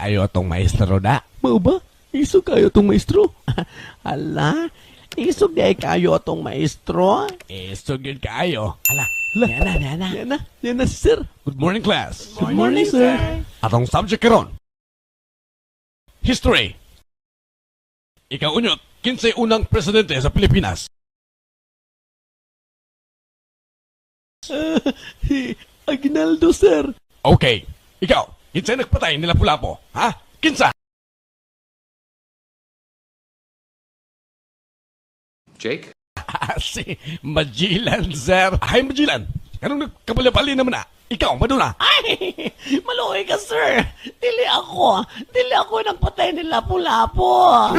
kaayo atong maestro da. Mao ba? Isog kayo tong maestro. Hala, isog di ay kayo atong maestro. Isog yun kaayo. Hala, Hala. yan na, yan na. Yan na, yan na si sir. Good morning, class. Good morning, sir. Atong subject karon. History. Ikaw unyot, kinsay unang presidente sa Pilipinas? Si Aguinaldo, sir. Okay. Ikaw, kinsay nagpatay nila Pulapo? Ha? Kinsa? Jake? Si Magellan, sir. Ay, Magellan. Anong nagkapalapali naman na? Ikaw, Madonna. Ay, maluoy ka, sir. Dili ako. Dili ako nagpatay ni Lapu-Lapu.